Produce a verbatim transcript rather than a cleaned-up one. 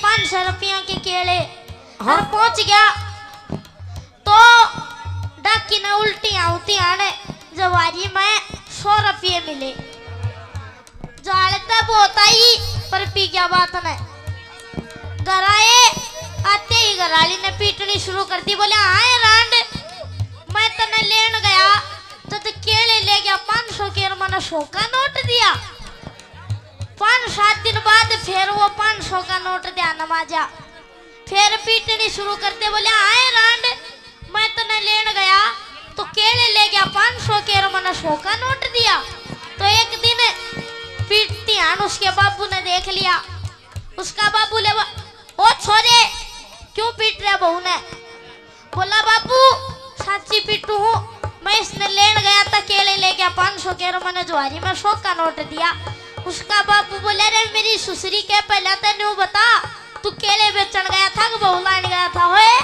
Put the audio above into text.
पाँच सौ रुपया के केले। हाँ। और पहुंच गया तो डाकी ने उल्टी आवती आने जवारी में सौ रुपये मिले। जालता बहुत आई, पर पी गया बात ने। घर आए, आते ही घराली ने पीटनी शुरू कर दी। बोले, "हाँ रांड, मैं तने लेन गया तो तू केले ले गया पाँच सौ के और मने सौ का नोट दिया।" पाँच सात दिन बाद फिर वो पाँच सौ का नोट दिया नमाजा। फिर पीटनी शुरू कर दे। बोले, "हाँ रांड, मैं तने लेन गया तो केले ले गया पाँच सौ के और मने सौ का नोट दिया।" तो एक दिन पीटती हान उसके बाबू ने देख लिया। उसका बाबू ले बो-, "ओ छोरे, क्यों पीट रहा बहू ने?" बोला, "बाबू, साची पीटू हूँ, मैं इसने लेन गया था, केले ले गया पाँच सौ के और मने जुआरी में सौ का नोट दिया।" उसका बाबू बोले, "अरे मेरी सुसरी के, पहले तो न्यू बता, तू केले बेचन गया था कि बहू लान गया था?" होए,